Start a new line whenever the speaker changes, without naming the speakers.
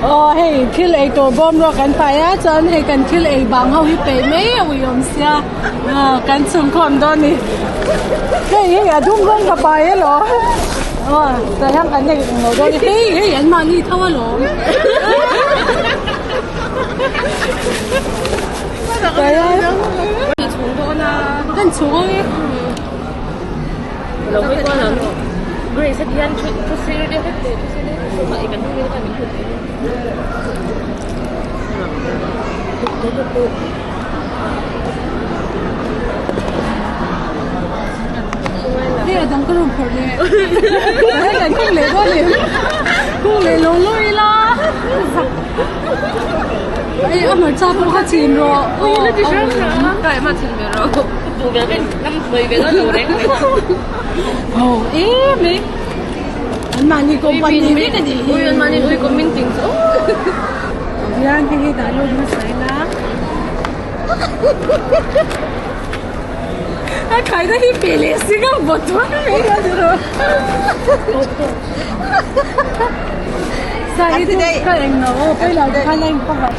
Aw hei thil ei tur bawm rawh kan pai a chuan hei kan thil ei bang ho hi peih mai a ui awm sia aw kan chhungkhawm dawn a ni hei hei a dum rawng ka pai alawm aw tah hian kan nei englo dawn a ni hei hei an mahni tho alawm kan chhung ang e.
Lo hawi kual ang Grace a hian thu thu sir deuh hlek leh thu sir deuh hlek saw mah i kan hnung vel khan min hmu thei
Hei a dang ka rawn phawrh leh hei kan khung leh dawn em khung leh lo lo ila hei a hmarcha pawh kha chhin rawh
ui la ti hrang hrang ka ema chhin ve rawh duh ve ven lam sawi ve dawn lo reng mai
ho em mai an mahni company vek a nih hi
ui an mahni ui comment ting chu
hian hei hi dah lut hmasa ila a khaina hi pe leh si ka bawt chuan mai ka ti rawh sai hi chu ka eng lo aw pawi lo tikhan a in cover.